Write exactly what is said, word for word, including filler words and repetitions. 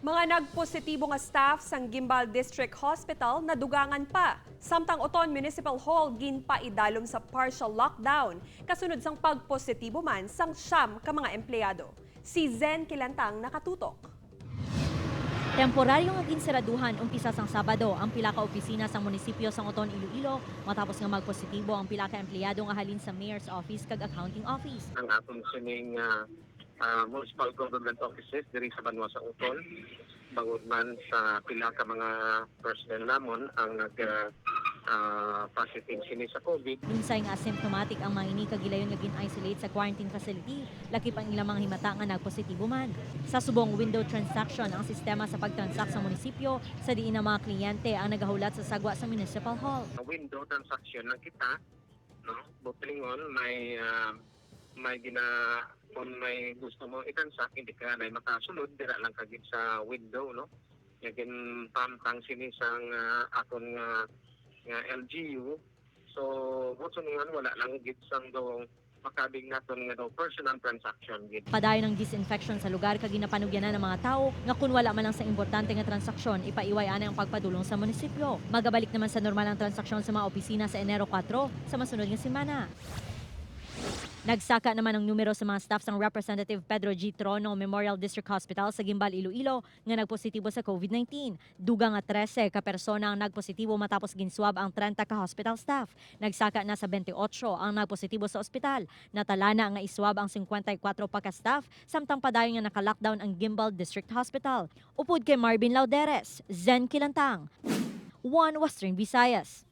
Mga nagpositibo nga staff sang Guimbal District Hospital nadugangan pa, samtang Oton Municipal Hall ginpaidalom sa partial lockdown kasunod sang pagpositibo man sang siyam ka mga empleyado. Si Zen Kilantang nakatutok. Temporaryo nga ginseraduhan umpisa sang Sabado ang pila ka opisina sang munisipyo sang Oton, Iloilo matapos nga magpositibo ang pila ka empleyado nga halin sa Mayor's Office kag Accounting Office. Ang aton sining, ah, ah, municipal government offices diri sa banwa sa Oton, bangod man sa pila ka mga personnel namon ang nag, ah, ah, positive sini sa COVID. Lunsay nga asymptomatic ang mga ini kag gilayon nga gin-isolate sa quarantine facility, lakip ang ilang mga himata nga nagpositibo man. Sa subong, window transaction ang sistema sa pagtransak sa munisipyo, sa diin ang mga kliyente ang nagahulat sa sagwa sa Municipal Hall. Sa window transaction lang kita, no? Buot silingon, may, ah, may gina-, kung may gusto mo i-transact, hindi ka na makasulod, dira lang ka gid sa window, no? Nga ginpamtang sini sang, ah, aton nga, nga L G U. So, buot silingon, wala lang gid sang do makabig naton nga do personal transaction gid. Padayon ang disinfection sa lugar kag ginapanugyanan ang mga tawo nga kun wala man lang sa importante nga transaksyon, ipaiway anay ang pagpadulong sa munisipyo. Magabalik naman sa normal ang transaksyon sa mga opisina sa Enero kuwatro sa masunod nga semana. Nagsaka naman ang numero sa mga staff sang Representative Pedro G. Trono Memorial District Hospital sa Guimbal, Iloilo nga nagpositibo sa COVID nineteen. Dugang nga trese ka persona ang nagpositibo matapos ginswab ang trenta ka hospital staff. Nagsaka na sa bente otso ang nagpositibo sa ospital. Natala na nga iswab ang singkwenta y kuwatro pa ka staff, samtang padayon nga naka-lockdown ang Guimbal District Hospital. Upod kay Marvin Lauderes, Zen Kilantang, One Western Visayas.